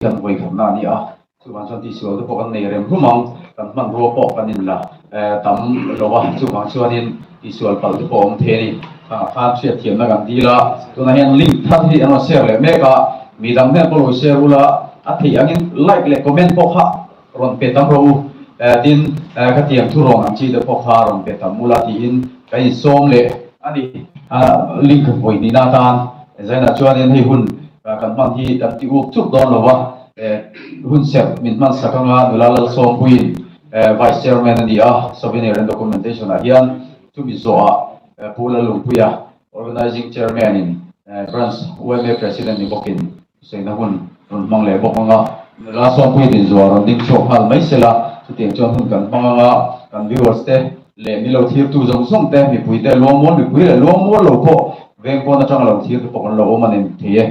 Kan vawi khatna a ni a, chuvang chuan tihsual te pawh kan nei rem rum ang, kan hmanrua pawh kan inla tam lo a, chuvang chuanin tihsual palh te pawh a awm thei a ni. Khangah khan hriatthiamna kan dil a, tunah hian link thar hi an rawn share leh mek a, mi dang hmel pawh lo share ula, a theih angin like leh comment pawh kha rawn pe tam rawh u, tin khatiang thurawn ang chi te pawh kha rawn pe tam ula tiin kan insawm leh a ni. Link vawi hnihna atan Zainah chuanin hei hun kan hman hi kan ti up chuk dawn lo a, hun serh min hman sak anga nula Lalsawmpuiin Vice Chairman a ni a, Souvenir and Documentation ah hian chumi zawhah Pu Lalungpuia Organizing Chairman in Branch yma President ni bawkin thusaina hun rawn hmang leh bawk anga, nula Sawmpuiin inzuah rawn ding chhuak nghal mai sela, chutiang chuan hun kan hmang anga kan viewers te leh milo thirtu zawng zawng te, mipui te luangmual mipui leh luangmual lo pawh Veng pawn atanga lo thir te pawh kan lo awm a ni thei e.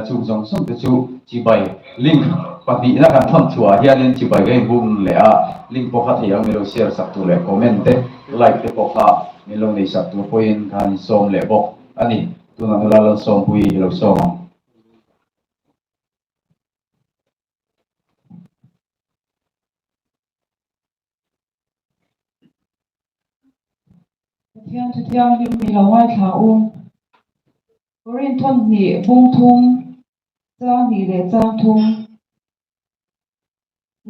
Chung zawng zawng te chu chibai link pahnihna kan thawn chhuah hianin chibai ka inbum leh a, link pawh kha thei ang min lo share sak tur leh comment te like te pawh kha min lo nei sak tur pawhin khan insawm leh bawk a ni. Tunah nula Lalsawmpuii hi lo sawm ang. Pathian thu thianghlim i lo ngaithla u. Korin thawn hnih bung thum, chang hnih leh chang thum.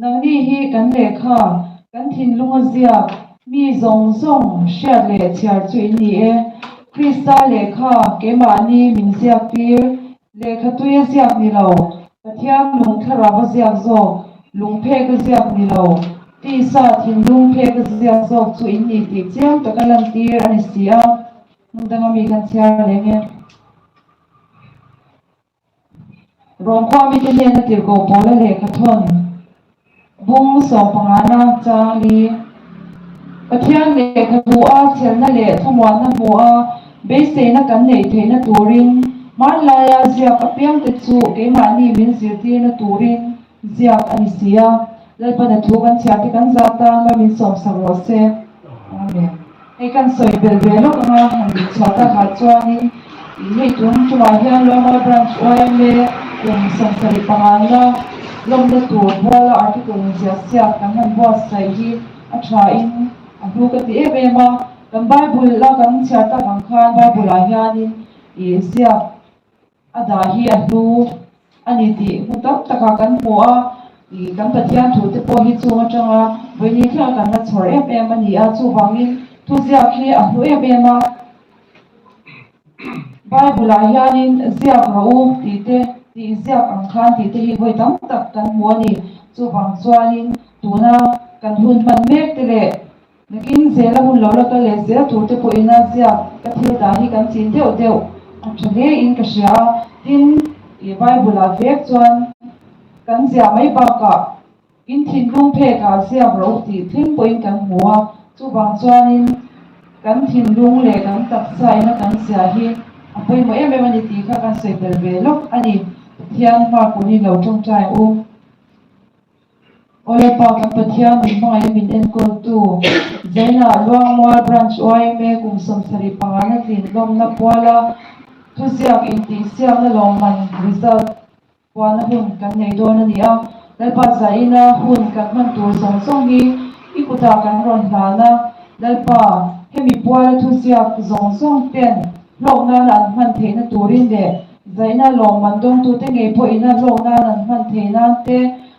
Nangni hi kan lehkha, kan thinlunga ziak, mi zawng zawng hriat leh chhiar chu in ni e. Krista lehkha keimahni min ziak tir, Lehkha tui a ziak ni lo, Pathian lung thlarau a ziak zawk, lung phek a ziak ni lo, tisa thinlung phek a ziak zawk chu in ni tih chiang taka lantir a ni si a, hmun danga mi kan chhiar leng e. Rawngkhua mite hnena tirhkoh pawla lehkha thawn. Bung sawmpangana chang li. Pathian lehkha hmuha chhelna leh thlamuanna hmuha beiseina kan neih theihna turin hmanlaia ziak apiangte chu keimahni min zirtirna turin ziak a ni si a. Lalpana thu kan chhiar te kan zat tan mai min sawmsak rawh se. Amen. Hei kan sawi belh ve lawk anga han dik chhuah takah chuanin ih hei tun tumah hian Lawngmai Branch yma kum 75 na lawmna tur buala article inziah siak kan han buatsaih hi a tha in a hlu ka ti em em a, kan Bible a kan chhiar tak ang khan Bible ah hianin ih ziak A dah hi a hlu a ni tih hmu tam takah kan hmu a, ih kan Pathian thu te pawh hi chung atanga vawiini thlenga kan la chhawr em em a ni a, chuvangin thuziak hi a hlu em em a. Bible ah hianin ziak rawh u tih te, tih ziak ang khan tih te hi vawi tam tak kan hmu a ni. Chuvang chuanin tuna kan hun hman mek te leh Nakin zela hun lo la kal leh zel tur te pawhin a ziak ka thil dah hi kan chin deuh deuh a tha hle in ka hria a, tin i Bible ah vek chuan kan ziah mai bakah in thinlung phek ah ziak rawh u tih thleng pawhin kan hmu a, chuvang chuanin kan thinlung leh kan taksa ina kan ziah hi a pawimawh em em a ni tih kha kan sawi tel ve lawk a ni, Pathian hma kun hi lo tawngtai u. Awle Pa kan Pathian min hmangaih min enkawltu Zainah Luangmual Branch yma kum 75 na tlin lawmna puala thuziak intihsiakna lawmman result puanna hun kan nei dawn a ni a. Lalpa Zaina hun kan hman tur zawng zawng hi i kutah kan rawn hlan a. Lalpa hemi puala thuziak zawng zawng ten hlawk nana an hman theihna turin leh Zaina lawmman dawngtute ngei pawhin a hlawk nan an hman thei nan te,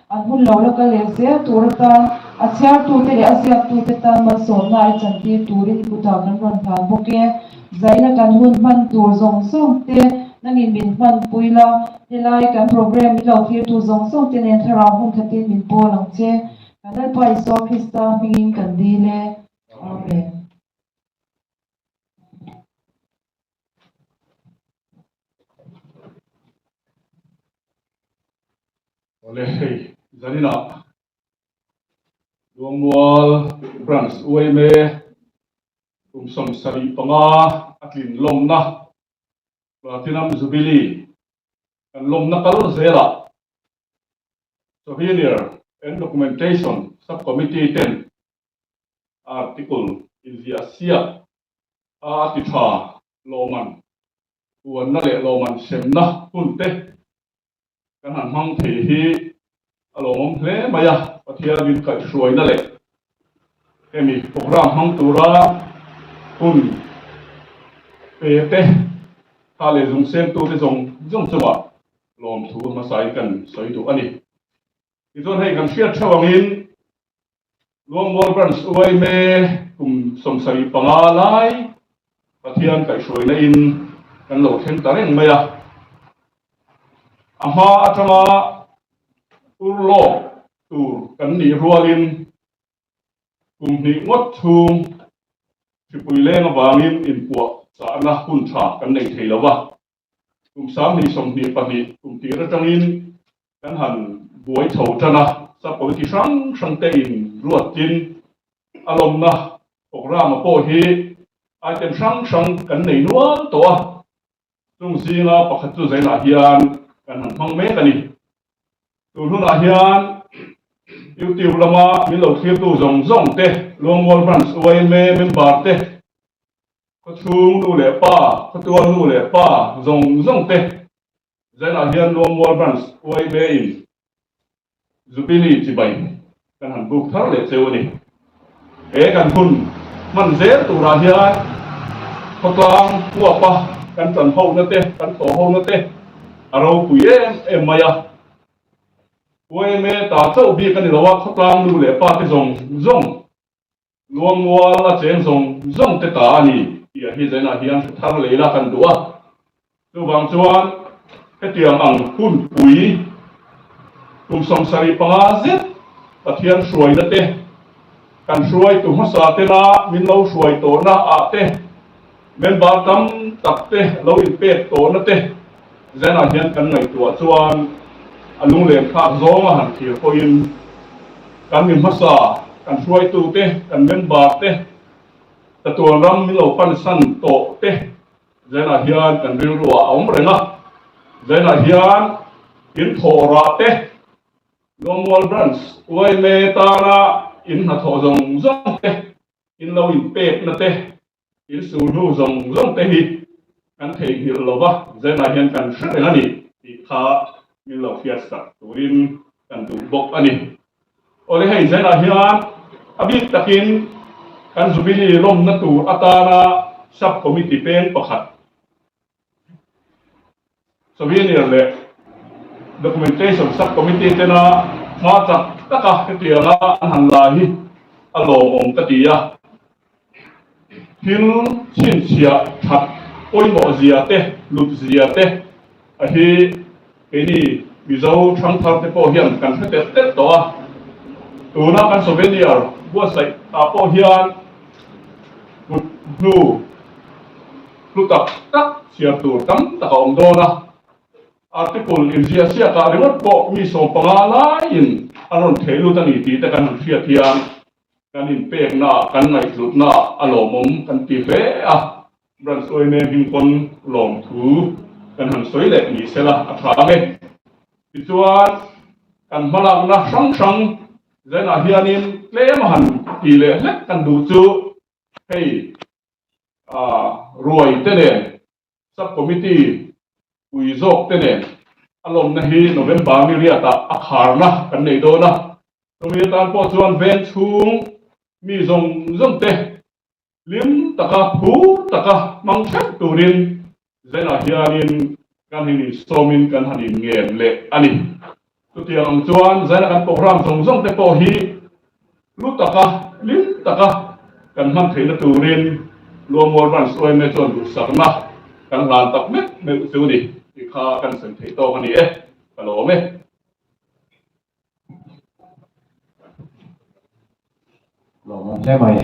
an hun lo la kal leh zel tur atan a chhiartute leh a ziaktute tan malsawmna ai chantir turin kutah kan rawn hlan bawk e. Zaina kan hun hman tur zawng zawng te nangin min hmanpui la, helai kan program min lo thirtu zawng zawng te nen thlarau hmun khatin min pawl ang che. Kan Lalpa Isua Krista hmingin kan dil e. Amen. Awle hei zaninah Luangmual Branch yma kum 75 a tlin lawmna Platinum Jubilee kan lawmna kal zelah Souvenir and Documentation Sub-Committee ten Article inziah siak a a ti tha lawman puanna leh lawman semna hun te. Kan han hmang thei hi a lawmawm hle mai a, Pathian min kaihhruaina leh hemi programme hmang tura hun pe te, tha leh zung semtute zawng zawng chungah lawmthu hmasain kan sawi duh a ni. Tichuan hei kan hriat theuh angin Luangmual Branch yma kum 75 lai Pathian kaihhruaina in kan lo thleng ta reng mai a. A hma atanga urlawk tur kan nih rualin kum hnih ngawt chhung hripui leng avangin inpuah chahna hun tha kan nei thei lo va. Kum 2022 kum tir atangin kan han buai chho tan a, sub committee hrang hrang te in ruatin a lawmna programme pawh hi item hrang hrang kan nei nual tawh a, chung zinga pakhat chu zainah hian kan han hmang mek a ni. Tun hunah hian YouTube lama min lo thlirtu zawng zawng te, Luangmual Branch yma member te, Khawchhung nu leh pa, khawtual nu leh pa zawng zawng te Zainah hian Luangmual Branch yma in Jubilee chibai kan han buk thar leh cheu a ni. He kan hun hman zel turah hian khawtlang huapa kan tan hona te, kan thawh hona te a ropui em em mai a. Yma ta chauh bik a ni lo a, khawtlang nu leh pa te zawng zawng Luangmual a cheng zawng zawng te ta a ni tih a hi zainah hian hre thar lei la kan duh a. Chuvang chuan hetiang ang hunpui kum 75 zet Pathian hruaina te, kan hruaitu hmasa tena min lo hruai tawhna ah te, member tam tak te lo inpek tawhna te zainah hian kan ngaihtuah chuan a lunglen thlak zawnga han thlir pawhin kan mi hmasa, kan hruaitute, kan member te, chatuan ram min lo pansan tawh te zainah hian kan rilruah a awm reng a. Zainah hian in thawh rah te, Luangmual Branch yma tana in hnathawh zawng zawng te, in lo inpekna te, In sulhnu zawng zawng te hi kan theihnghilh lo va, Zenah hian kan hre reng a ni tih kha min lo hriat sak turin kan duh bawk a ni. Awle hei Zenah hian a bik takin kan Jubilee lawmna tur atana Sub Committee peng pakhat Souvenir leh Documentation Sub-Committee tena hma chak taka hetianga an han la hi a lawmawm ka ti a. Thil chhinchhiah that pawimawh zia te, hlut zia te a hi keini Mizo thangthar te pawh hian kan hre telh telh tawh a. Tuna kan souvenir buatsaih ah pawh hian kut hnu Hlu tak tak chhiar tur tam tak a awm dawn a, article inziah siakah ringawt pawh mi 15 laiin an rawn thei lut a ni tih te kan han hriat hian kan inpeknaah, kan ngaihhlutnaah a lawmawm kan ti hle a. Branch yma hming pawn lawmthu kan han sawi leh ni sela a tha ang e. Tichuan, kan hmalakna hrang hrang zenah hianin tlem a han ti leh hlek kan duh chu hei Ruai te nen, Sub Committee pui zawk te nen a lawmna hi November ni riatah a kharna kan nei dawn a. Chumi atan pawh chuan veng chhung mi zawng zawng te hlim taka, phur taka hmang theuh turin Zenah hianin kan han insawmin kan han inngen leh a ni. Chutiang ang chuan Zena kan programme zawng zawng te pawh hi hlu taka, hlim taka kan hman theihna turin Luangmual Branch yma chuan duhsakna kan hlan tak meuh meuh chu ni tih kha kan sawi theih tawk a ni e, ka lawm e. Lawmawm hle mai.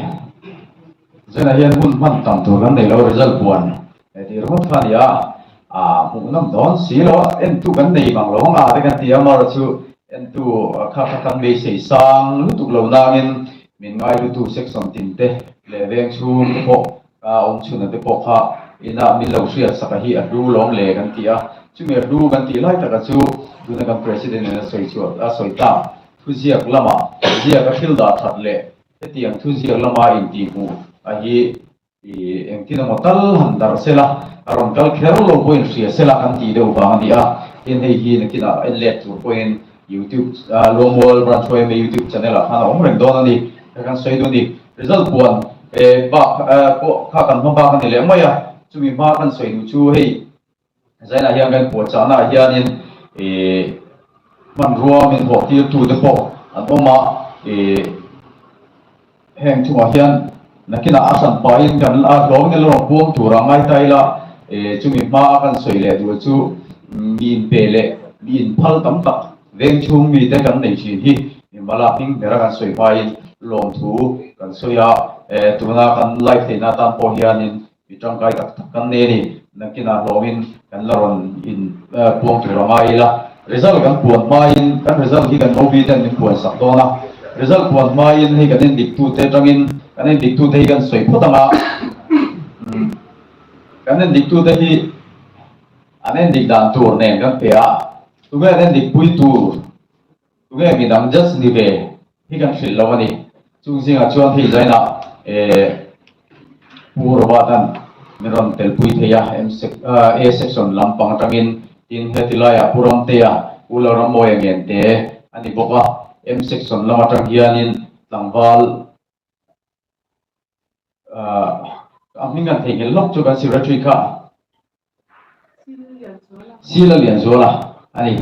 Zela hian hun hman tam tur kan nei lo result buan he tih ringawt kha a ni a, ah hmuh nawm dawn si lo a, entu kan nei vang lo ang a te kan ti a, amaherawh chu entu kha kha kan beisei sang lutuk lo nangin min ngailutu section tin te leh veng chhung te pawh Ka awm chhunna te pawh kha inah min lo hriat sak a hi a hlu lawm le kan ti a, chumi a hlu kan tih lai taka chu tuna kan President in a sawi chhuah a sawi tak thuziak lama ziak a thil dah that leh hetiang thuziak lama intihhmuh a hi i engtin emaw tal han darh sela a rawn kal kher lo pawhin hria sela kan tih deuh vang a ni a. Tin, hei hi nakinah en let tur pawhin YouTube Luangmual Branch YMA YouTube channel ah khan a awm reng dawn a ni. Hei kan sawi duh a ni. Result puan bak pawh kha kan hma bak a ni leh mai a, chumi hma kan sawi duh chu hei Zainah hian kan puahchahna ah hianin ih hmanrua min hawh tirtu te pawh an awm a, ih heng chungah hian nakinah a hran pahin kan a hlawm in la rawn puang tur a ngai ta ila, ih chumi hma a kan sawi leh duh chu mi inpe leh mi inphal tam tak veng chhung mite kan nei thin hi mala hming bera kan sawi hmain lawmthu kan sawi a, tuna kan live theihna atan pawh hianin Mi tangkai tak tak kan nei a ni. Nakinah hlawmin kan la rawn in puang tur a ngai ila. Result kan puan hmain kan result hi kan OB ten min puan sak dawn a. Result puan hmain hei kan endik tute atangin kan endik tute hi kan sawi phawt ang a. Kan endik tute hi an endik dan tur nen kan pe a. Tunge an endik pui tur? Tunge midang judge ni ve hi kan hrilh lo a ni. Chung zingah chuan hei zainah eh Pu Robert-a'n min rawn telpui thei a, M sec A section lampang atangin tin heti laiah Pu Ramtea, Pu Lalrammawia Ngente a ni bawk a, M section lam atang hianin tlangval A hming kan theihnghilh lawk chu kan secretary kha Sila Lianzuala a ni.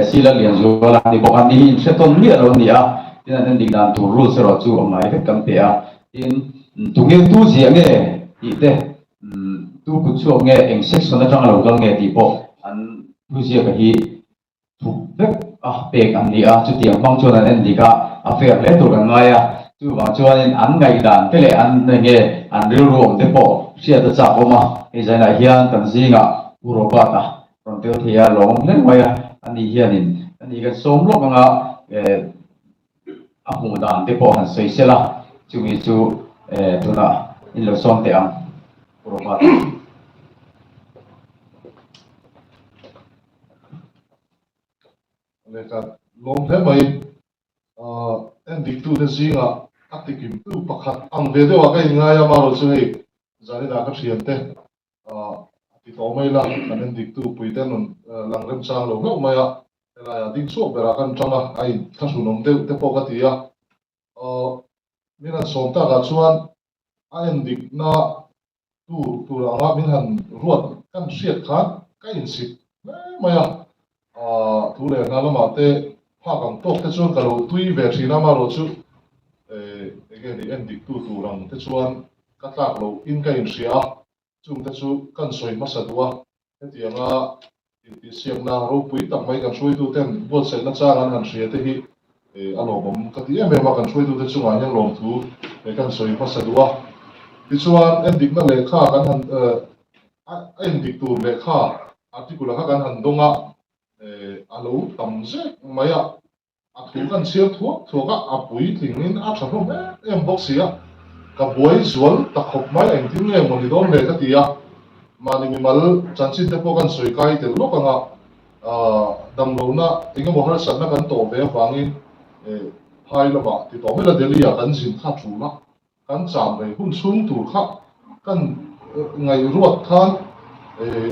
Sila Lianzuala a ni bawk a, ni hi inhre tawn miah lo a ni a, tin an endik dan tur rules erawh chu a ngai vek kan pe a, tin tunge tu ziah nge tih te, tu kut chhuak nge, eng section atanga lo kal nge tih pawh an thu ziaka hi Thup vek a pek an ni a, chutiang hmang chuan an en dik a, a fair hle tur kan ngai a, chuvang chuanin an ngaihdan te leh an enge an rilru awm te pawh hriat a chak awm a, hei zainah hian kan zingah Pu Robert-a rawn tel thei a, lawm hle mai a, ani hianin ani kan sawm lawk anga eh a hmuh dan te pawh han sawi sel a, chumi chu eh tunah in lo sawm teh ang Pu Robert-a. Lehkha lawm hle mai. En diktute zingah a tikimtu pakhat ang ve deuhah ka inngai a, amaherawh chu hei zaninah ka thiante a ti tawh mai la, kan en diktu puite an rawn lang remchang lo hlauh mai a, helaiah ding chhuak berah kan tang a, a inthlahrunawm deuh te pawh ka ti a. Min han sawm takah chuan a en dikna tur tur anga min han ruat kan hriat khan ka insik hle mai a, aah thu leh hna lamah te phak ang tawk te chuan ka lo tui ve thin a, amaherawh chu eh enge ni en dik tu tur ang te chuan ka tlak loh in ka inhria a, chung te chu kan sawi hmasa duh a, Hetianga intihsiakna ropui tak mai kan hruaituten buatsaihna chang an han hria te hi a lawmawm ka ti em em a, kan hruaitute chungah hian lawmthu kan sawi hmasa duh a. Tichuan, endikna lehkha kan han a endik tur lehkha article a kha kan han dawng a, a lo tam zek mai a. A thu kan chhiar thuak thuak a, a puitlingin a tha hlawm em em bawk si a, ka buai zual ta khawp mai, engtin nge maw ni dawn le ka ti a, mahni mimal chanchin te pawh kan sawi kai tel lawk ang a, damlohna eng emaw harsatna kan tawh ve avangin phai lamah ti tawh mai la Delhi ah kan zin kha tul a, kan cham rei hun chhung tur kha kan ngaihruat khan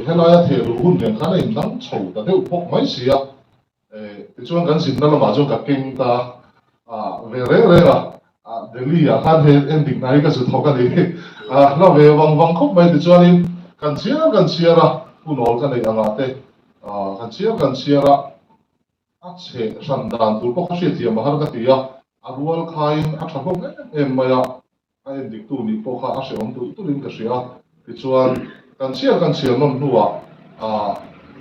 helaia thehluh hun nen khan a indang chho ta deuh bawk mai si a. Tichuan kan zinna lamah chuan ka keng ta ve reng reng a, Delhi ah khan he ending hna hi ka zu thawk a ni. Hla ve vang vang khawp mai tichuanin kan chhiar kan chhiar a, hunawl ka neih angah te kan chhiar kan chhiar a, a chhe hran dan tur pawh ka hriatthiam a har ka ti a, a rual khaiin a tha hlawm em em mai a. A endiktu nih pawh kha a hrehawm tulh tulhin ka hria a, tichuan kan chhiar kan chhiar nawn hnuah ah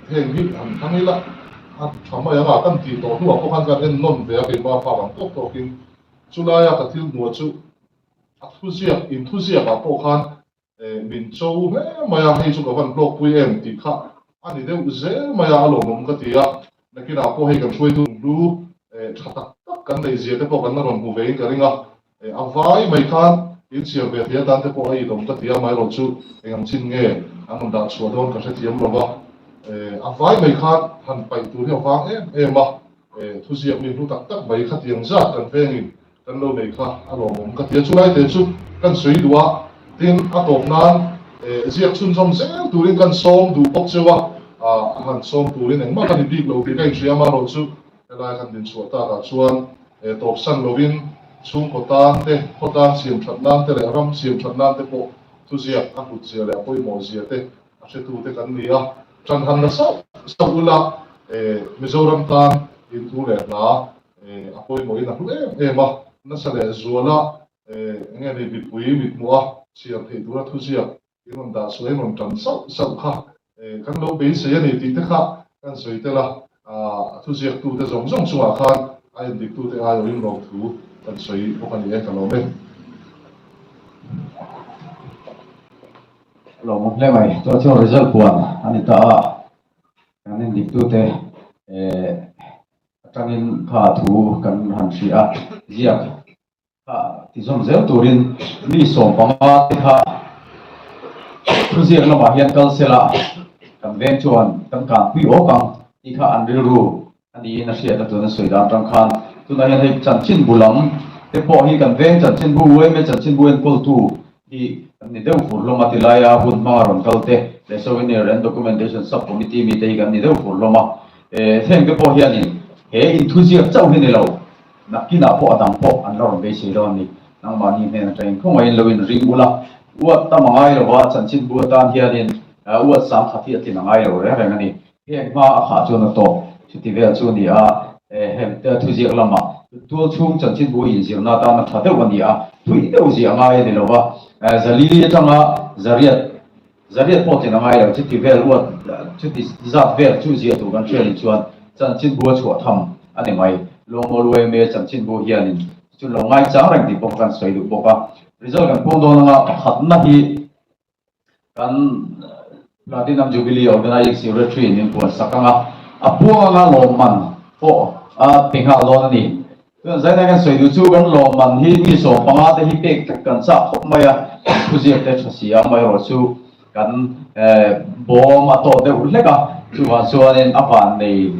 heng hi han thlang ila a tha mai ang a, kan tih tawh hnuah pawh khan kan en nawn ve a keimah phak ang tawk tawkin chulaia ka thil hmuh chu a thuziak inthuziakah pawh khan Min cho hle mai a, hei chu ka van hlawkpui em tih kha a ni deuh zel mai a, a lawmawm ka ti a. Nakinah pawh hei kan hruaitu hlu tha tak tak kan neih zia te pawh kan la rawn hmu ve in ka ring a, a vai mai khan in chhiar ve thei atan te pawh a itawm ka ti a, amaherawh chu eng ang chin nge an rawn dah chhuah dawn ka hrethiam lo va, a vai mai khan han paih tur hi a vang em em a, thuziak mi hlu tak tak mai khatiang zat kan vengin Kan lo nei kha a lawmawm ka ti a, chulai te chu kan sawi duh a, tin a tawp nan ziak chhunzawm zel turin kan sawm duh bawk cheu a. A han sawm turin engmah ka ni bik lo tih ka inhria amaherawhchu helai kan dinchhuah takah chuan tawpsan lovin chhungkaw tan te, khawtlang siam that nan te leh ram siam that nan te pawh thuziak a hlut zia leh a pawimawh zia te a hretute kan ni a. Tan han la sauh sauh ula Mizoram tan inthu leh hla a pawimawhin a hlu em em a, nasa leh zuala eng nge ni mipui mithmuh a chhiar theih tura thuziak In rawn dah suai in rawn tan sauh sauh kha kan lo beisei a ni tih te kha kan sawi tel a, a thuziaktu te zawng zawng chungah khan a endiktu te aiawhin lawmthu kan sawi bawk a ni e, ka lawm e. Lawmawm hle mai, chuan chuan result puan a ni ta a, kan endiktu te atangin kha thu kan han hria a, ziak. Kha tizawm zel turin mi 15 te kha thuziak lamah hian kal sela kan veng chuan kan kanpui awk ang tih kha an rilru a niin a hriat a tuna sawi dan atang khan tunah hian hei chanchinbu lam te pawh hi kan veng chanchinbu uaime chanchinbu enkawltu hi kan ni deuh fur hlawm a ti laia hun hmanga rawn kal te leh Souvenir and Documentation Sub Committee mite hi kan ni deuh fur hlawm a heng te pawh hianin he inthuziak chauh hi ni lo Nakinah pawh a dang pawh an la rawn beisei dawn a ni. Nangmahni hnen atangin khawngaihin lo in ring ula, uat tam a ngai lo a, chanchinbu atan hianin uat sang khat hi a tlin a ngai lo reng reng a ni. Heng hma a khah chuan a tawp chuti vel chu a ni a, heng thuziak lamah tualchhung chanchinbu inzirna atan a tha deuh a ni a, thui deuh ziah a ngai a ni lo va, Zalili atanga Zariat Zariat pawh tlin a ngai lo, chuti vel uat, chuti zat vel chu ziah tur kan hria nih chuan chanchinbu a chhuah tham a ni mai. Lawngmawl yma chanchinbu hianin chu lo ngaichang reng tih pawh kan sawi duh bawk a. Result kan puang dawn anga pakhatna hi kan Platinum Jubilee Organizing Secretary in min puan sak anga a puang anga lawmman pawh a pe nghal dawn a ni. Chuan zaina kan sawi duh chu kan lawmman hi mi 15 te hi pek vek kan chak khawp mai a, kan thuziak te tha si a, amaherawh chu kan bawm a tawt deuh hlek a, chuvang chuanin a van nei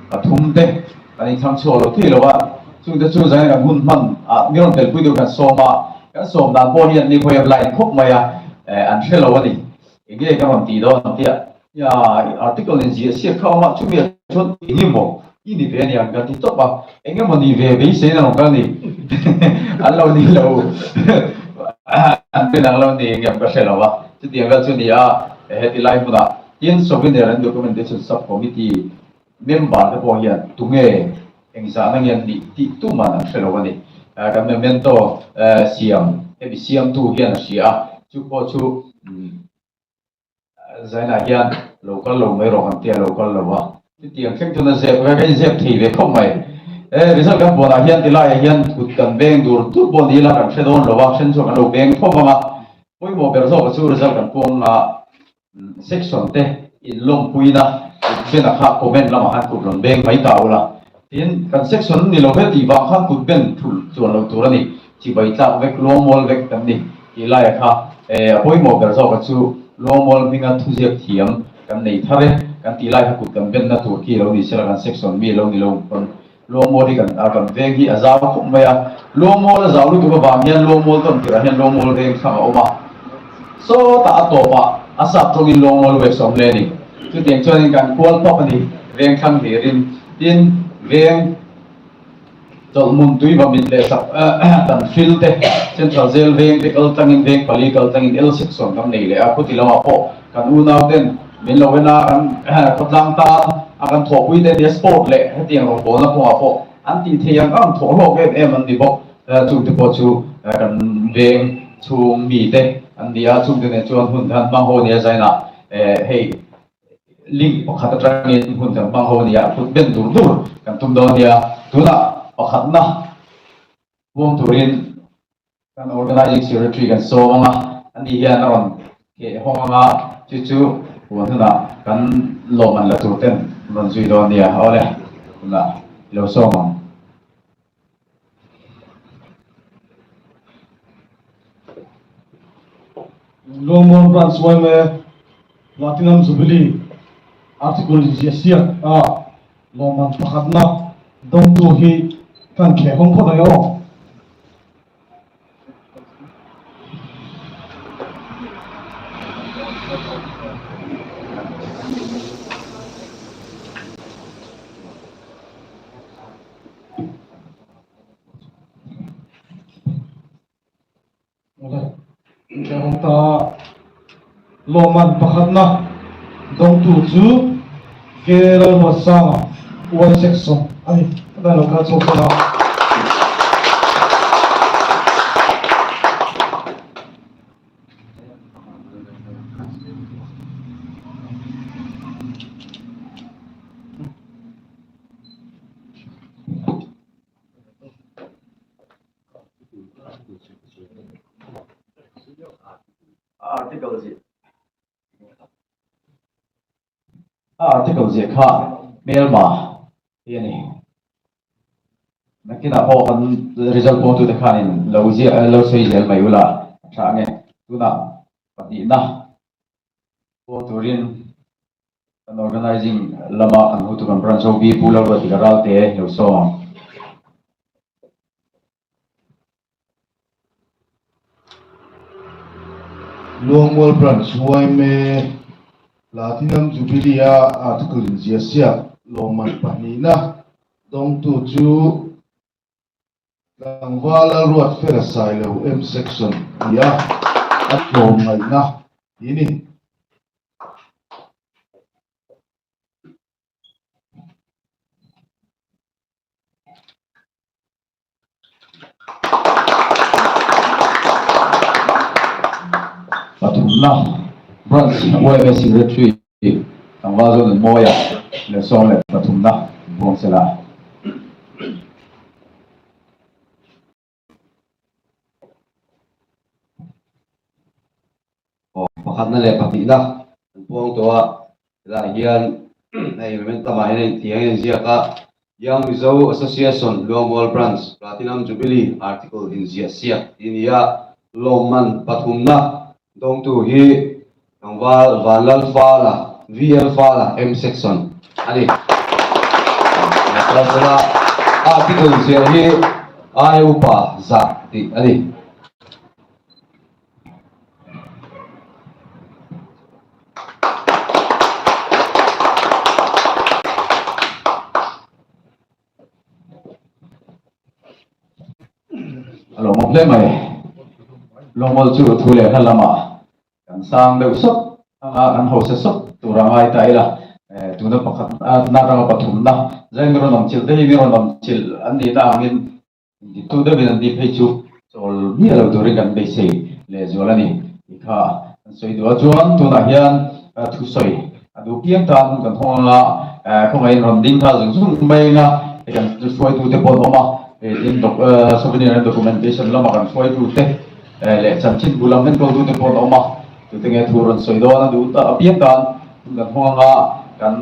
pathum te kan inthlang chhuak lo thei lo a, chungte chu zaina kan hun hman ah mi rawn telpui deuh kan sawm a, kan sawm dan pawh hian ni khawi a blind khawp mai a, an hre lo a ni. Enge ka rawn tih dawn ang tia ya article in ziah siak kha awm a chumi ah chuan eng emaw i ni ve aniang kan ti tawp a eng emaw ni ve beisei na rawn kal ni an lo ni lo an rin ang lo ni engem ka hre lo a chutiang vel chu ni a heti lai hmunah tin souvenir and documentation sub committee Member te pawh hian tunge engzahna nge an nih tih tuman an hre lo a ni. Kan memento siam hemi siamtu hian a hria a, chu pawh chu Zainah hian lo kal lo mai rawh kan tia lo kal lo a. Chutiang thleng chuan a zep ka inzep thei ve khawp mai. Result kan puanah hian tilaiah hian kut kan beng dur dur pawh ni ila kan hre dawn lo a, then chuan kan lo beng khawp ang a. Pawimawh ber zawk chu result kan puang a. Section te in lawmpuina kut ben a kha comment lamah khan kut rawn beng mai ta ula. Tin, kan section ni lo ve tih vang khan kut ben thulh chuan lo tur a ni. Chibai tlak vek, luangmual vek kan ni tih laia kha a pawimawh ber zawka chu luangmual hminga thuziak thiam kan nei thar e kan tih lai kha kut kan benna tur khi lo ni sela kan section mi lo ni lo pawn Luangmual hi kan kan veng hi a zau khawp mai a, Luangmual a zau lutuk avang hian Luangmual tawn tirah hian Luangmual veng thlang a awm a, sawtah a tawpah a sap tawngin Luangmual west a awm hle a ni. Chutiang chuanin kan kual pawp a ni, veng thlang hlirin. Tin, veng chawlhmun tui va mit leh sak kan hril te, Central Jail veng te kal tlangin veng pali kal tlangin L section kan nei leh a, khuti lamah pawh kan unau ten min lo en a, kan khawtlang tan a kan thawhpui te nia sport leh hetiang rawngbawlna kawngah pawh an tih theih ang ang thawh hlawk em em an ni bawk. Chungte pawh chu kan veng chhung mite an ni a, chungte nen chuan hun kan hmang ho nia zainah hei link pakhat atangin hun kan hmang ho nia kut ben dur dur kan tum dawn nia. Tunah pakhatna huam turin Kan Organizing Secretary kan sawm ang a, ani hian a rawn keh hawng ang a, chu chu huan hunah kan lawmman la tur ten an rawn zui dawn nia. Awle, tunah i lo sawm ang. Luangmual Branch yma Platinum Jubilee Article inziah siak a lawmman pakhatna dawngtu hi kan kheh hawng phawt ang e aw. awm ta a. Lawmman pakhatna dawngtu chu K Lalruatsanga, Y Section a ni. Heta lo kal chhuak chauh a. Article ziah A article ziah kha hmelma hi a ni. Nakinah pawh kan result pawngtute khanin lo ziah lo sawi zel mai ula a tha ange. Tunah pahnihna pawng turin kan organizing lama kan hotu kan branch OB Pu Lalruatika Ralte lo sawm ang. Luangmual Branch yma Platinum Jubilee-a article inziah siak lawmman pahnihna dawngtu chu Tlangval Lalruatfela Sailo M Section ti a, a tlawmngaihna ti ni. Pathumna Branch yma Secretary Tlangval Zonunmawia leh 13na Buang Sela. Pakhatna leh pahnihna an puang tawh a, helaiah hian hei momentum ah hian a intiang a inziak a, Young Mizo Association Luangmual Branch Platinum Jubilee article inziah siak tih a ni a, lawmman pathumna dawngtu hi Tlangval Vanlal Fala, VL Fala, M Section a ni. Article ziah hi Ai Upa Zah tih a ni. A lo mawp hle mai. Lawngmual chu thu leh hla lamah kan sang deuh sawt anga kan hausa sawt tur a ngai ta ila. Tuna pakhat na atanga pathumna zai mi rawn awm chilh te hi mi rawn awm chilh an nihna angin Diktu deuhin an tih phei chu chawl miah lo turin kan beisei lehzual a ni tih kha an sawi duh a. Chuan tunah hian thusawi a duh piang tan hun kan hawng anga khawngaihin rawn ding nghal zung zung mai anga hei kan hruaitute pawh an awm a, tin souvenir and documentation lama kan hruaitute leh chanchin bu lam enkawltute pawh an awm a, tute nge thu rawn sawi dawn a duh apiang tan hun kan hawng anga kan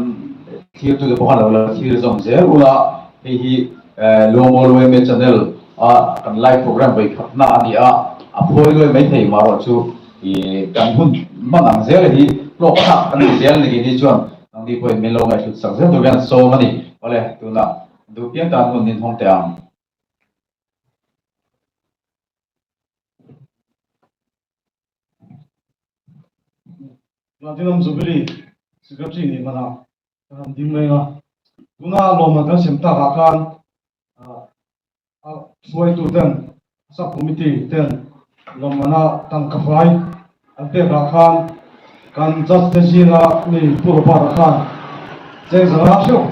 thlirtute pawh khan lo la thlir zawm zel ula hei hi Luangmual yma channel a kan live program vawi khatna a ni a, a phawi luai mai thei marawh chu ih kan hun hman ang zel hi hlawk thlak kan ni zel ni ni chuan nangni pawhin min lo ngaihhlut sak zel tur hian sawm a ni. Awle tunah duh piang tan hun in hawng teh ang. Platinum Jubilee Secretary nih manah Ka han ding mai a, tuna lawmman kan sem takah khan a hruaitu ten sub committee ten lawmmana tangka fai an pekah khan kan judge te zinga mi Pu Robert-a khan cheng zanga theuh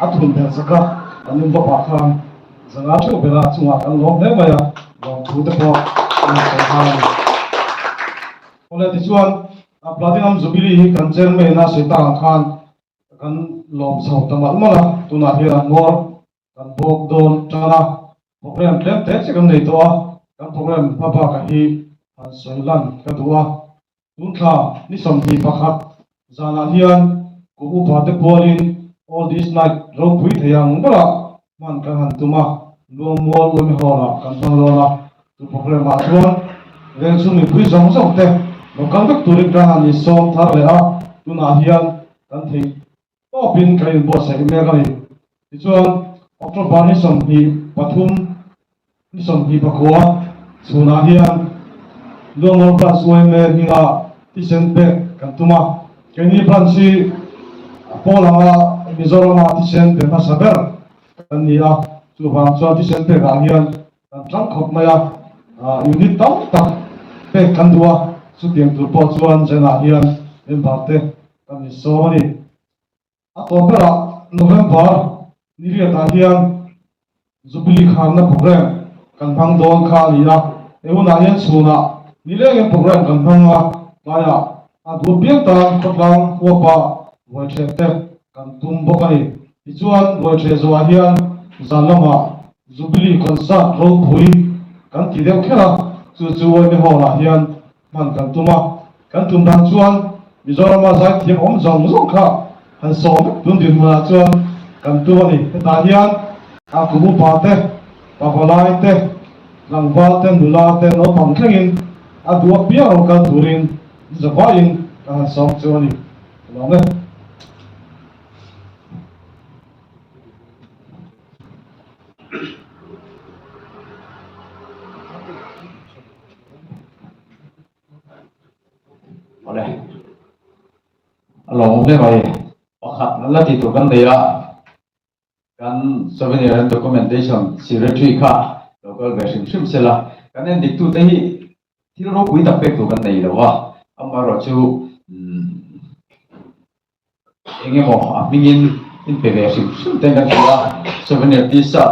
a thun belh zak a, kan inbawpah khan zanga theuh bela chungah kan lawm hle mai a, lawmthu te pawh an sawi nghal a ni. Awle tichuan Platinum Jubilee hi kan chairman a sawi tak ang khan kan lawm chho ta malh malh a, tunah hian a ngawr kan bawk dawn tan a, program tlem te che kan nei tawh a, kan program hma bakah hi han sawi lan ka duh a, tun thla ni 21 zanah hian kum upa te pualin Oldies Night ropui thei ang berah hman kan han tum a, Luangmual Uimi Hall-ah kan hmang dawn a, chu programme-ah chuan veng chhung mipui zawng zawng te lo kal vek turin kan han insawm thar leh a, tunah hian kan theih tawpin kan inbuatsaih mek a ni. Tichuan, October ni 23, ni 24 chhunah hian Luangmual Branch yma hminga thisen pek kan tum a, keini branch hi pawl anga Mizorama thisen pe hmasa ber kan ni a, chuvang chuan thisen pekah hian kan tang khawp mai a, unit tam tak pek kan duh a. Chutiang tur pawh chuan Jan-ah hian member te kan insawm a ni. A tawp berah November ni riatah hian Jubilee kharna programme kan hmang dawn kha a ni a, he hunah hian chhunah nilengin programme kan hmang a, tlaiah a duh piang tan khawtlang huapa ruaitheh te kan tum bawk a ni. Tichuan ruaitheh zawhah hian zan lamah Jubilee concert ropui kan ti deuh kher a, chu chu Uaime Hall-ah hian hman kan tum a, kan tum dan chuan Mizorama zaithiam awm zawng zawng kha han sawm vek tun dinhmunah chuan kan tum a ni. Hetah hian a kum upa te, pavalai te, tlangval te, nula te, naupang thlengin a duh apiang rawn kal turin zavaiin ka han sawm chu a ni. Ka lawm e. Awle. A lawmawm hle mai. Pakhat la tih tur kan nei a, kan souvenir and documentation secretary kha lo kal ve hrim hrim sela, kan en dik tute hi thil ropui tak pek tur kan nei lo a, amaherawhchu Eng emaw a hmingin in pe ve hrim hrim ten kan duh a, souvenir t-shirt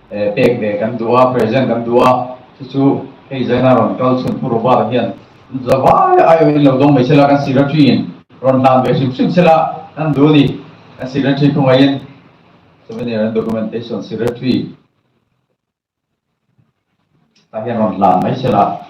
pek ve kan duh a, present kan duh a, chu chu hei zaina rawn kal chhun Pu Robert-a hian zavai aiawhin lo dawng mai sela, kan secretary-in rawn hlan ve hrim hrim sela kan duh a ni. Kan secretary khawngaihin souvenir and documentation secretary tah hian rawn hlan mai sela.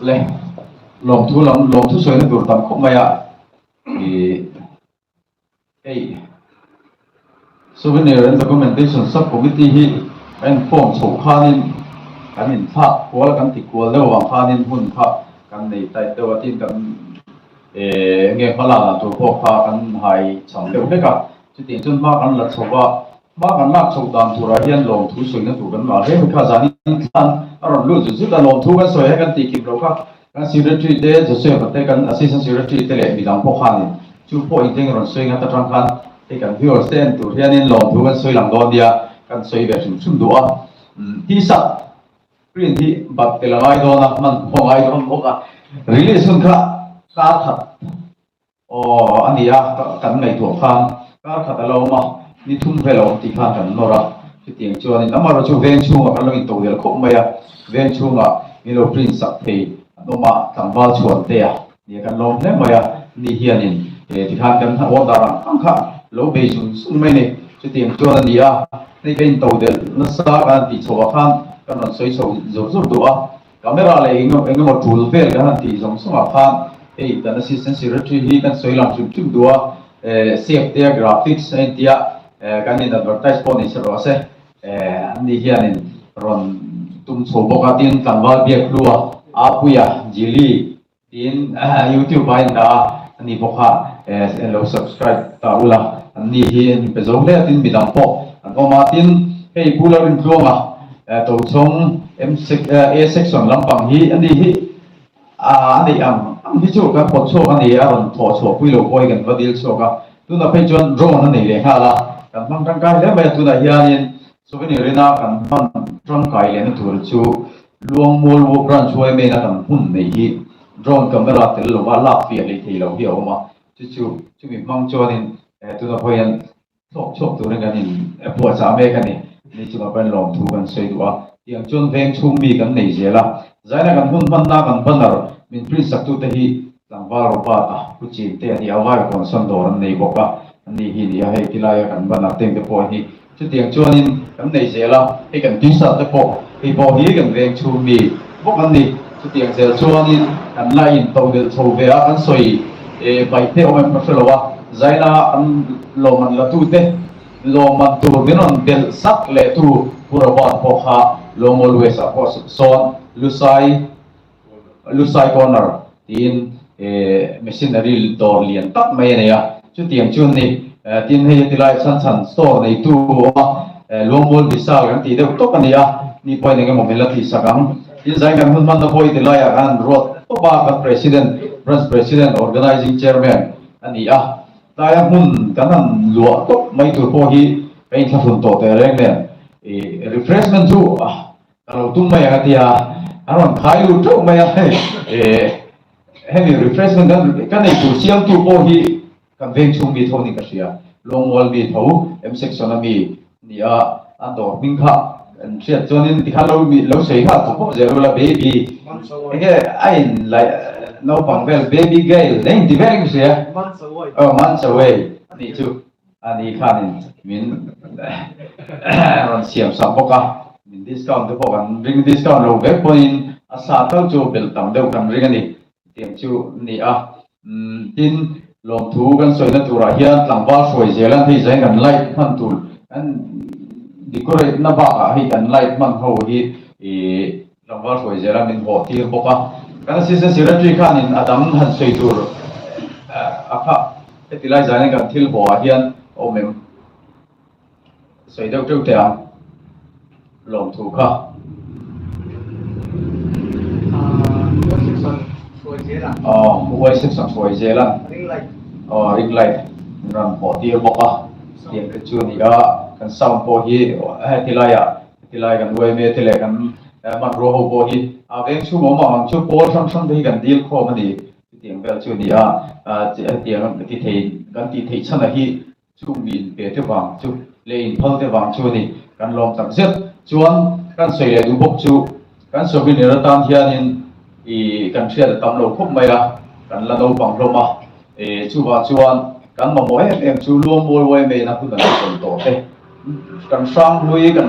Le lawmthu lam lawmthu sawina tur tam khawp mai a ih Hei Souvenir and Documentation Sub-Committee hi a inkhawm chhoh khanin kan inthlak kual a, kan ti kual deuh avang khanin hun kha kan nei tight deuh a, tin kan eh nge hma lak dan tur pawh kha kan hai cham deuh hlek a, chutiang chuan hma kan la chho a, hma kan lak chhoh dan turah hian lawmthu sawina tur kan ngah hle mai kha, zanin thlan a rawn lut zut zut a, lawmthu kan sawi a kan tih kim loh kha. Kan Secretary te, Joseph-a te, kan Assistant Secretary te leh midang pawh khanin chu pawh inteng rawn sawi ngat atang khan hei kan viewers te en tur hianin lawmthu kan sawi lang dawn nia, kan sawi ve hrim hrim duh a. T-shirt print hi bat tel a ngai dawn a, hman pawh a ngai dawn bawk a, release hun kha kar khat Aw, a ni a, kan ngaihtuah khan kar khat a lo awm a, ni thum vel a awm tih khan kan nawr a, chutiang chuanin amaherawh chu veng chhungah kan lo intodelh khawp mai a, veng chhungah min lo print sak thei an awm a, tlangval chhuan te a nia kan lawm hle mai a, ni hianin tikhan kan order ang ang kha lo bei zung zung mai a ni, chutiang chuan a ni a, hei ka intodelh nasa kan han tih chhoh ah khan kan rawn sawi chho zur zur duh a. Camera leh eng emaw tul vel kan han tih zawng zawngah khan hei kan assistant secretary hi kan sawi lang hrim hrim duh a, save te a graphics a intia kan in advertise pawh nei se rawh se, an ni hianin rawn tum chho bawk a, tin tlangval biak hlu a, Apuia, Jilly Tiin YouTube ah in dah a, ani bawk a lo subscribe ta ula, an ni hi an inpe zo hle a, tin midang pawh an awm a, tin hei Pu Lalrintluanga Tochhawng M A section lampang hi ani hi a neih ang ang hi chu kan pawt chhuak a ni, a rawn thawh chhuah pui lo pawh hi kan va dil chhuak a, tunah phei chuan drone a nei leh nghal a, kan hmang tangkai hle mai a, tunah hianin souvenir ina kan hman tangkai lehna tur chu Luangmual War Branch YMA-na kan hmun nei hi drone camera tel lova lak fiah leh thei lo hi a awm a, chu chu chumi hmang chuanin tuna pawh hian thlawk chhuak turin kan in puahchah mek a ni. Ni chungah pawh hian lawmthu kan sawi duh a, tiang chuan veng chhung mi kan nei zel a, zaina kan hmun hmanna kan banner min print saktute hi tlangval Robert-a pu chin te a ni a, vai kawnsawn dawr an nei bawk a, an ni hi ni a, hei tilaia kan banner teng te pawh hi Chutiang chuanin kan nei zel a, hei kan t-shirt te pawh, hei pawh hi kan veng chhung mi bawk an ni. Chutiang zel chuanin kan la in to delh chho ve a, kan sawi paih te awm em ka hre lo a, Zaina kan lawmman la tu te lawmman tur min rawn delh sak leh tu Pu Robert pawh kha Lawngmual West ah pawh sawn Lusai Lusai Corner tiin machinery dawr lian tak mai a nei a, chutiang chu ni. Tin, hei heti lai chhan chhan store neitu a awm a, Luangmual Vishal kan tih deuh tawp a ni a, ni pawhin eng emaw min la tihsak ang. Tin zai kan hun hmanna pawh hi ti laiah khan an ruat tawp a, kan President, Branch President, Organising Chairman a ni a. Tlaia hmun kan han luah tawp mai tur pawh hi ka inthlahrun tawh teh reng nen i refreshment chu ka lo tum mai ang a tia, an rawn khai lut teuh mai a hei hemi refreshment kan ka nei tur siamtu pawh hi Kan veng chhung mi tho ni ka hria. Lawngmual mi tho, M section a mi ni a, an dawr hming kha an hriat chuanin tikhan lo mi lo sawi nghal khawp khawp zel ula baby enge a in laih naupang vel baby girl eng ti vel in ka hria. Aw months away anih chu ani khanin min rawn siam sak bawk a, min discount te pawh kan ring discount lo vek pawhin a sa tal chu belh tam deuh kan ring a ni. Tiang chu a ni a. Tin, lawmthu kan sawina turah hian tlangval hruai zel a, hei zain kan light hman tur kan decorate na bakah hei kan light hman ho hi ih tlangval hruai zel a min hawh tir bawk a. Kan assistant secretary khanin a dang han sawi tur a kha heti lai zanin kan thil hawh ah hian a awm em? Sawi deuh teuh teh ang lawmthu kha. Aw Y section hruai zel a. Aw ring light min rawn hawh tir bawk a. Tiang te chu a ni a, kan sound pawh hi heti laiah heti lai kan yma te leh kan hmanrua ho pawh hi a veng chhung awm ang ang chu pawl hrang hrang te hi kan dil khawm a ni. Chutiang vel chu a ni a, hetiang ti thei kan tih theih chhan a hi Chung mi inpe te vang chu leh inphal te vang chu a ni. Kan lawm tak zet. Chuan kan sawi leh duh bawk chu kan souvenir atan hianin i kan hriat a tam lo khawp mai a, kan la naupang hlawm a. E chuvah chuan kan mamawh em em chu Luangmual YMA-na hun an sawi tawh te, kan Hranghlui kan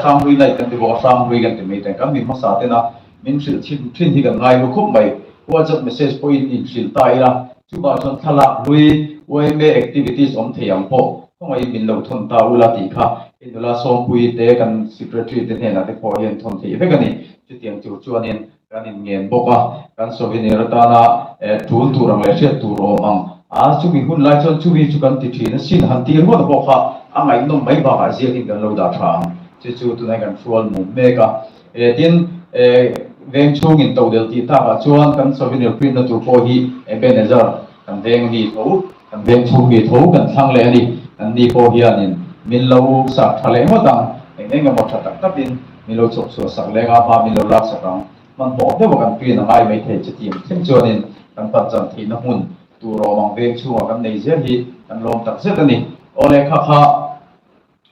Hranghlui Night kan ti bawk a, Hranghlui kan ti mai te, kan mi hmasa tena min hrilh thin thin hi kan ngaihlu khawp mai. WhatsApp message pawhin inhrilh ta ila. Chuvah chuan thlalak hlui yma activities awm thei ang pawh khawngaihin min lo thawn ta ula tih kha i nula Sawmpuii te kan secretary te hnenah te pawh hian thawn theih vek a ni. Chutiang tur chuanin kan inngen bawk a, kan souvenir atana tul tur ang leh hriat tur awm ang a, chumi hun lai chuan chumi chu kan ti thin asin han tir ngawt pawh kha a ngaihnawm mai bakah ziakin kan lo dah tha ang. Chu chu tunah kan hrual mum mek a. E tin, e veng chhungin todelh tih takah chuan kan souvenir print na tur pawh hi Ebenezer kan veng mi tho, kan veng chhung mi tho kan thlang leh a ni. An ni pawh hianin min lo sak tha leh ngawt ang, eng eng emaw tha tak takin min lo chawp chhuah sak leng a, hma min lo lak sak ang. Hmanhmawh deuha kan print a ngai mai thei chutiang thleng chuanin kan pantchan theihna hmun tur awm ang veng chhungah kan nei zel hi kan lawm tak zet a ni. Aw lehkha kha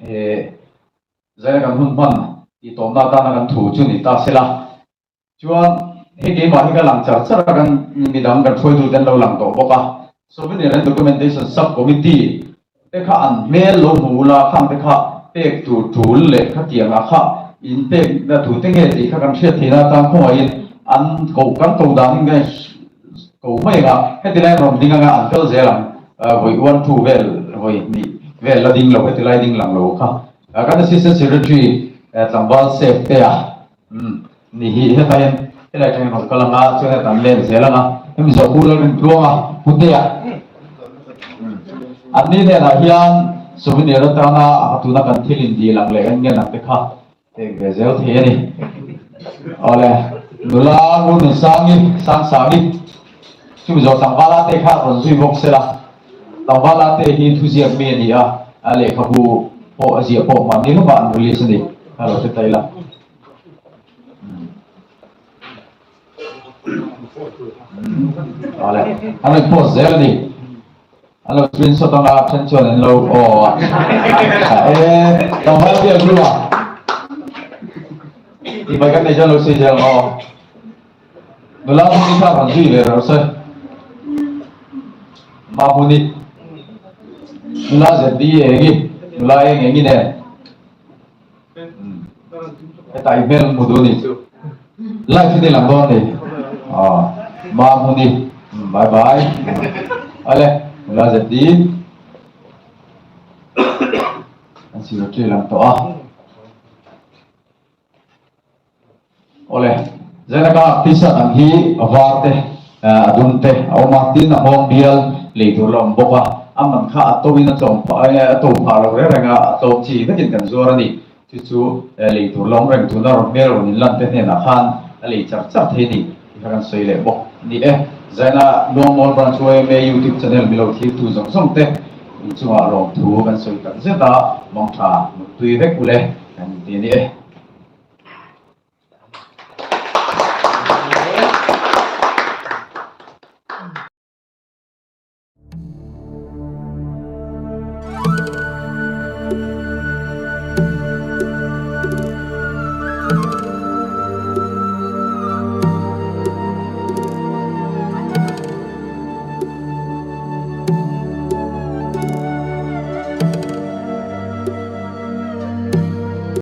e. Zaina kan hun hman tih tawmna atana kan thu chu ni ta sela. Chuan hei keimah hi ka lang char char a, kan midang kan hruaitu te an lo lang tawh bawk a. Souvenir and Documentation Sub-Committee te kha an hmel lo hmu ula, khang te kha pek tur tul leh khatianga kha in pekna thu te nge tih kha kan hriat theihna atan khawngaihin an koh kan ko danin kan ko mai ang a, heti lai rawn ding anga an kal zel ang vawi one two vel vawi hnih vel la ding lo heti lai ding lang lo kha. Kan Assistant Secretary tlangval Safe te a ni hi hetah hian helai atangin rawn kal anga chuan hetah an len zel anga hemi zawh Pu Lalrintluanga Putea an ni hnenah hian souvenir atanga tuna kan thil indil ang leh kan ngen ang te kha pek ve zel thei a ni. Awle nula Ngurnunsangi Sangsangi Chumi zawh tlangvala te kha rawn zui bawk se la, tlangvala te hi thuziak mi a ni a, a lehkhabu pawh a ziah pawh mahni lawkah an release a ni, kha lo hre ta ila. Awle, an rawn post zel a ni. An lo screenshot anga then chuan an lo aw a. E, tlangval biak hlu a. Tihmai kan nei chuan lo sawi zel ang aw. Nula hmuni kha rawn zui ve rawh se. Ma hmuni. Nula ZD engi, nula eng engi nen. Heta i hmel hmu duh ni. Live hi ni lang dawn ni. Ah, ma hmuni. Bye bye. Ale, nula ZD. An secretary lang tawh a. Awle, Zainaka t-shirt ang hi a var te, a dum te a awm a, tin a nghawng bial lei tur la awm bawk a, a man kha a to in a tlawm phah a to phah lo reng reng a, a tlawm chi vekin kan zuar a ni. Chu chu lei tur la awm reng tuna rawn hmel rawn inlan te hnenah khan. A lei char char thei a ni tih kha kan sawi leh bawk a ni e. Zaina Luangmual Branch yma YouTube channel milo thirtu zawng zawng te inchungah lawmthu kan sawi tak zet a, mawngtha muttui vek ule kan inti a ni e.